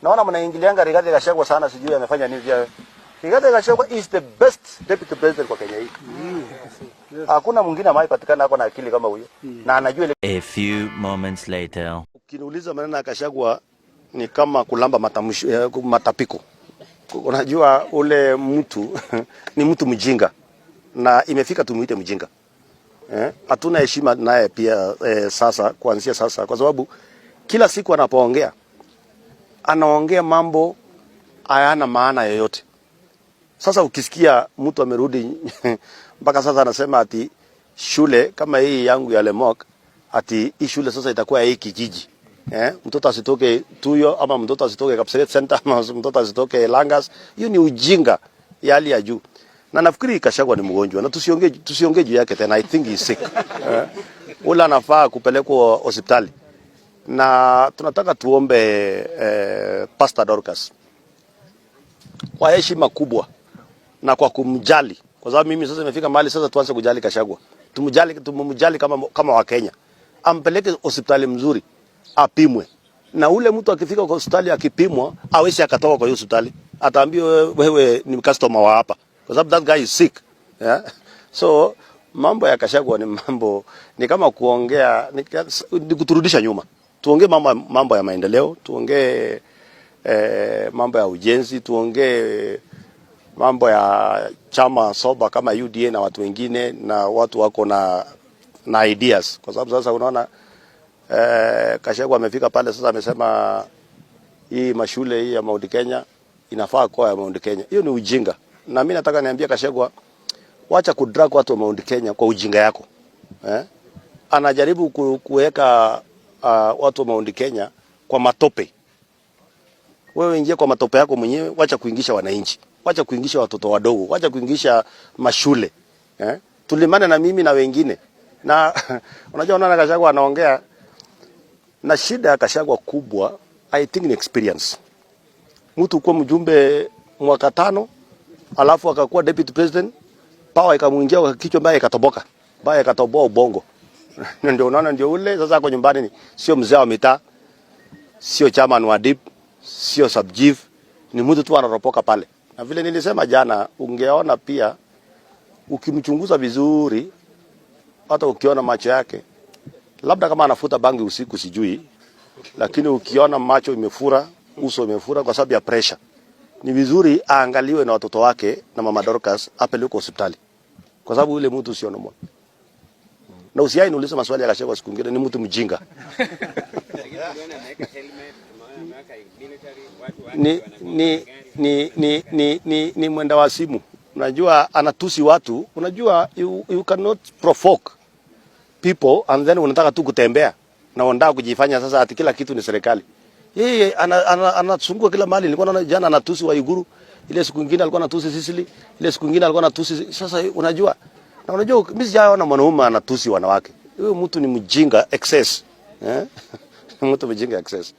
Naona mnaingilianga Rigathi Gachagua sana, sijui amefanya nini pia. Rigathi Gachagua is the best deputy president kwa Kenya hii. Hakuna mwingine ambaye patikana ako na akili kama huyo. Na anajua ile. A few moments later. Ukiniuliza maneno ya Gachagua ni kama kulamba matamshi, matapiko. Unajua ule mtu ni mtu mjinga na imefika tumuite mjinga. Hatuna heshima naye pia, sasa kuanzia sasa, kwa sababu kila siku anapoongea anaongea mambo hayana maana yoyote. Sasa ukisikia mtu amerudi mpaka sasa anasema ati shule kama hii yangu ya Lemok, ati hii shule sasa itakuwa ya hii kijiji. Mtoto asitoke Tuyo ama mtoto asitoke Kapseret Center ama mtoto asitoke Langas. Hiyo ni ujinga ya hali ya juu. Na nafikiri Gachagua ni mgonjwa na tusiongee juu yake tena. I think he's sick. Ule anafaa kupelekwa hospitali. Na tunataka tuombe Pastor Dorcas kwa heshima kubwa na kwa kumjali, kwa sababu mimi sasa imefika mahali sasa tuanze kujali Gachagua, tumjali, tumjali kama Wakenya, ampeleke hospitali mzuri apimwe, na ule mtu akifika kwa hospitali akipimwa, awezi akatoka kwa hiyo hospitali, ataambiwa wewe ni customer wa hapa, kwa sababu that guy is sick, yeah? So mambo ya Gachagua ni mambo ni kama kuongea ni kuturudisha nyuma. Tuongee mambo ya maendeleo, tuongee mambo ya ujenzi, tuongee mambo ya chama sober kama UDA na watu wengine na watu wako na ideas, kwa sababu sasa unaona Gachagua amefika pale sasa amesema hii mashule hii ya Mount Kenya inafaa kuwa ya Mount Kenya. Hiyo ni ujinga, na mimi nataka niambie Gachagua, wacha kudrag watu wa Mount Kenya kwa ujinga yako, eh? Anajaribu kuweka watu wa Mount Kenya kwa matope. Wewe ingia kwa matope yako mwenyewe, wacha kuingisha wananchi, wacha kuingisha watoto wadogo, wacha kuingisha mashule, eh? Tulimane na mimi na wengine na unajua, unaona Gachagua anaongea na shida ya Gachagua kubwa, I think ni experience. Mtu kuwa mjumbe mwaka 5 alafu akakuwa deputy president, power ikamuingia kwa kichwa mbaya, ikatoboka mbaya, ikatoboa ubongo. Ndio unaona ndio ule sasa ako nyumbani, ni sio mzee wa mitaa, sio chairman wa DIP, sio sub chief, ni mtu tu anaropoka pale. Na vile nilisema jana, ungeona pia ukimchunguza vizuri, hata ukiona macho yake, labda kama anafuta bangi usiku sijui, lakini ukiona macho imefura, uso imefura kwa sababu ya pressure, ni vizuri aangaliwe na watoto wake na mama Dorcas, apelekwe hospitali, kwa sababu yule mtu sio normal. Na usiai niulize maswali ya Gachagua siku nyingine, ni mtu mjinga. Lakini tuliona ameweka helmet, tumeona ameweka military, watu wake wanagonga ni, magari. Ni mwenda wazimu. Unajua anatusi watu. Unajua you cannot provoke people and then unataka tu kutembea na unataka kujifanya sasa ati kila kitu ni serikali. Yeye anazunguka kila mahali. Nilikuwa naona jana anatusi Waiguru, ile siku nyingine alikuwa anatusi Sicily, ile siku nyingine alikuwa anatusi. Sasa unajua, na unajua mimi sijaona mwanaume anatusi wanawake. Huyo mtu ni mjinga excess. Eh? Mtu mjinga excess.